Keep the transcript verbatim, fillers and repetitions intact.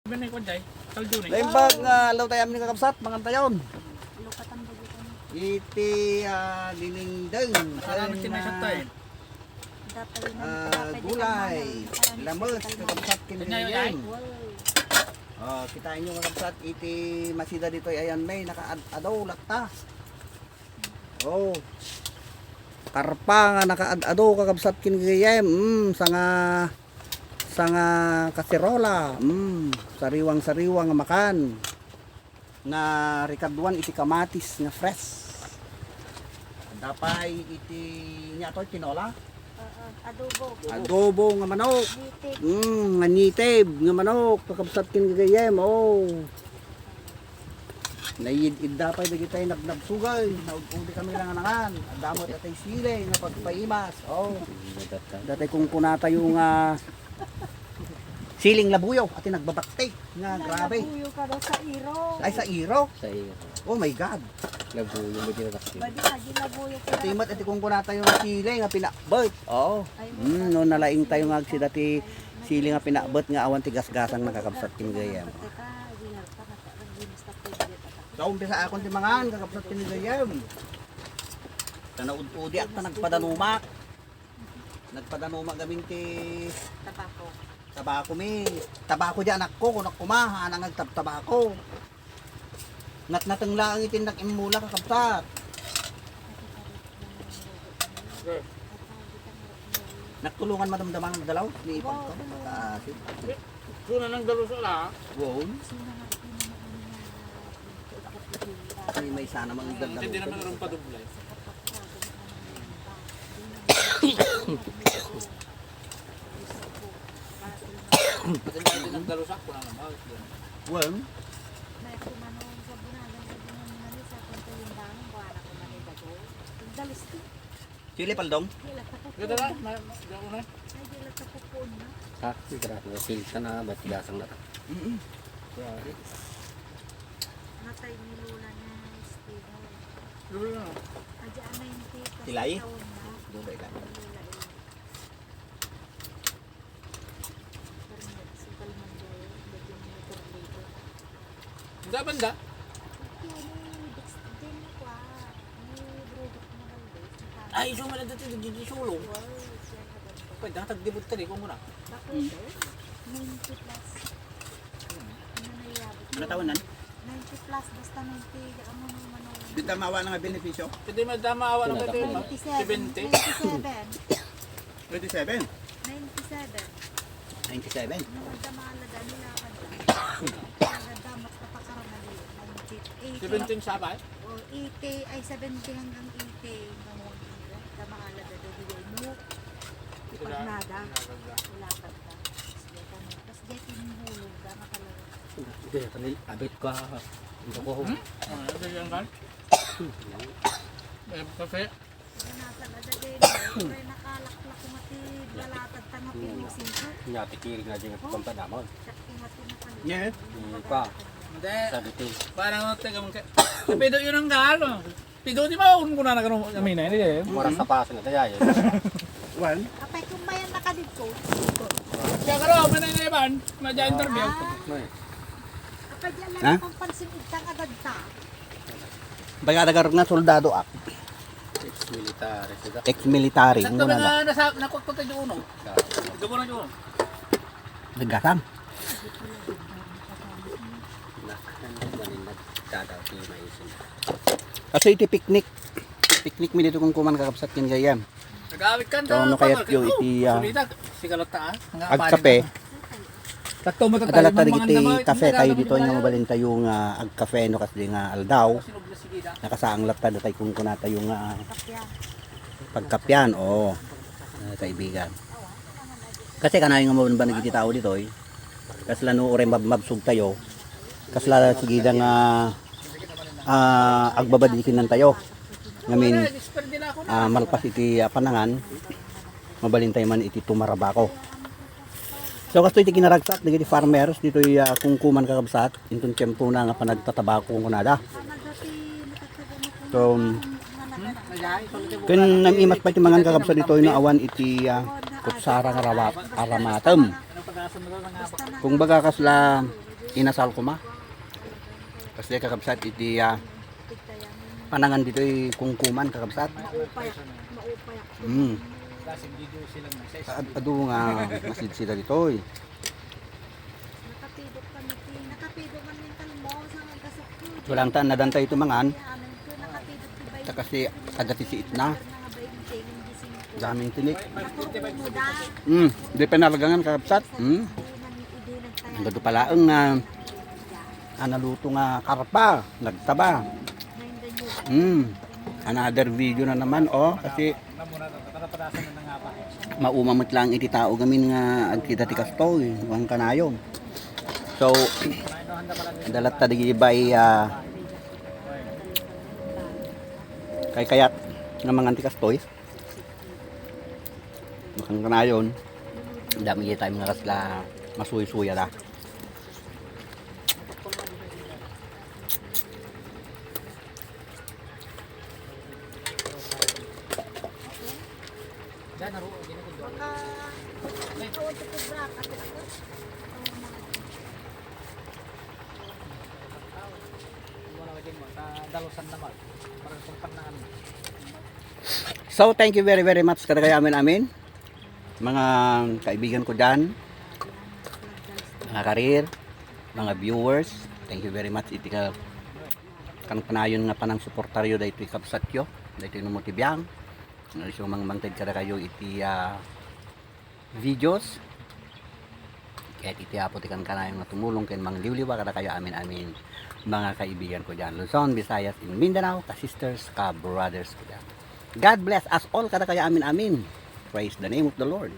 Lain bag nga aldaw tayo amin, kakabsat, mangan tayon. Iti, ah, dinengdeng. Ken, ah, ah, gulay, lamet, kakabsat, ken gayam. Oh, kitaenyo, kakabsat, iti masida ditoy, ayan, may nakaad-ado latta. Oh. Karpa nga nakaad-ado, kakabsat, ken gayam. Mm, sanga, sanga kaserola. Mm, sariwang-sariwa nga makan. Narikaduan iti kamatis nga fresh. Adda pay iti, nia toy, tinola? Oo, adobo. Adobo nga manok. Native. Mm, nga native nga manok, kakabsat, ken gayam. Oh. Naiyid-idda pay dagiti nabnabsugay, naud-udi kami nga nangan. Adda met datoy sili nga pagpaimas. Oh. Datoy kunkunatayo nga siling labuyo, ati nagbabakti nga grabe. Labuyo ka daw sa iro. Ay, sa iro? Sa iro. Oh my God. Labuyo, may dinadakti. Badi, adi labuyo ka. Ati met, ati kunkunatayo nga sili nga pinakbet. Oh. Ay, mm, no, nalaing tayo nga agsida ti sili nga pinakbet nga awan ti gasgasang, nakakabsat, ken gayam. Sa umpisa akon ti mangan, kakabsat, ken gayam. Ta naud-udiak ta nagpadanumak. Nagpadanumak gamin ti tabako. Tabako mi. Tabako di anakko, kunak kuma, anang nagtabtabako. Natnateng laeng iti nag-immula, kakabsat. Nagtulungan madamdama nga agdalaw ni ipagko. Wow, tulungan. Kaasit. Kuna nang dalusa la. Wow. May, may sana mang dagdag. Hindi naman ang padublay. Kasi hindi nang dalusa, kuna naman. Well. May kumano sa bunagan, sa bunagan, sa kontra yung bang, kuha na kumano yung bago. Ang dalos ko. Chili paldong? Gada lang, ma-, ma-, gawin na. Ay, di lang sa pupuon na. Ha? Grabe, nasilsa na, ba't gasang na ta? Mm-mm. Grabe. Natay ni Lola na Steven. Lola na. Adya, ninety, tas Kilay? Taon na. Doon ba ikaw? Lola, eh. Ang daban da? Ay, iso nga lang dito, di, di solo. Pwede, ang tagdibot ka, di ko muna. Ninety plus. Ano na iyabot? Ano taon nan? Ninety plus, basta ninety, ano, ano, ano. Di tama awa nga benepisyo? Hindi madama awa ng Wala, benepisyo. Ninety-seven. Seventy. Ninety-seven. Twenty-seven. Ninety-seven. Ninety-seven. Nung magdamalaga nila, magdamalaga, mas napakaramali. Ninety, eighty. Seventeen sabay? O, eighty, ay, seventy hanggang eighty. Nung magdamalaga, dali, no? Ipagnada. Wala ka. Tapos, dito yung hulog, dama talaga. Hindi, kanil-, abit ko, ah. Hindi ko. Hmm? Ah, ano yan, kan? Eh, kasi Nasa na dagay na, may nakalaklak ko mati, balatad ta nga pinusin ko. Nya, ti Kiri nga di nga Oh. pagpampadamag. Siya ti mati na kanya. Yeah. Hindi pa. Hindi. Sabi ti. Parang ano, teka, mong ka-, pido yun ang galo. Pido di ba, un ko na nagano, kami na, hindi eh. Oras sa paso na tayo, eh. Well. Apay, kung mayan na ka dito. Siya ka raw, may na iban, may dyan interview. Ah. May. Apay, di alam Ha? kung pansin itang agad ta. Baga taga nga soldado ak. Ex-military sila. Ex-military. Sakto mo na na. Nasa, nakuha ko tayo doon, oh. Doon mo na doon. Naggasang. Nak-, ano ba rin nagdadaw si Maisin? Kaso iti picnic. Picnic mi dito kung kuman kakabsat ken gayam. Nag-awit ka, So, ano kaya piyo iti, ah, Sulita, sigalot ta, ah. Agkape. Adda latta dagiti kafe tayo dito nga mabalin tayo nga agkafe no kasdi nga aldaw. Nakasaang latta datay kunkuna tayo nga pagkapian, oo. Ah, kaibigan. Kasi kanayon nga mabanban dagiti tao ditoy. Kasla no uray mabmabsog tayo. Kasla sigida nga, ah, agbabadikinan tayo. Ngamin, ah, malpas iti, ah, panangan, mabalin tayo man iti tumarabako. So, kastoy ti kinaragsak dagiti farmers ditoy, ah, kungkuman kakabsat, inton tiempo na nga panagtatabako kunada. So, ken namimas pay ti mangan kakabsat ditoy no awan iti, ah, kutsara nga rawa-, aramatem. Kung baga kasla, Inasal koma. Kasi kakabsat iti, ah, panangan ditoy kumkuman, kakabsat. Maupay. Maupay. Mm. Ad-, adu nga masid sila ditoy. Nakapidok kami ti, nakapidok man yung kalmo sa nagkasakit. Walang taan na dantay ito mangan. Ta kasi taga tisiit na. Daming tinik. Mm, di pa nalagangan, kakabsat. Mm. Ang gado pala ang, ah, ah, naluto nga karpa, nagtaba. Mm. Another video na naman, oh, kasi mauma met lang iti tao gamin nga agkita ti kastoy, wan kanayon. So, dalat ta dagiti bay, ah, kaykayat nga mangan ti kastoy. Makan kanayon, dami di tayo nga kasla masuysuya da. So, thank you very, very much kadakayo amin-amin. Mga kaibigan ko dyan, mga karir, mga viewers, thank you very much iti ka-, kan kanayon nga panangsuportaryo daytoy kabsatyo, daytoy Numo ti Biang. Nga isu mangmangted kadakayo iti, ah, videos. Ket iti Apo ti kankanayon nga tumulong ken mangliwliwa kadakayo amin-amin, mga kaibigan ko dyan. Luzon, Visayas, in Mindanao, ka-sisters, ka-brothers ko dyan. God bless us all kadakayo amin-amin. Praise the name of the Lord.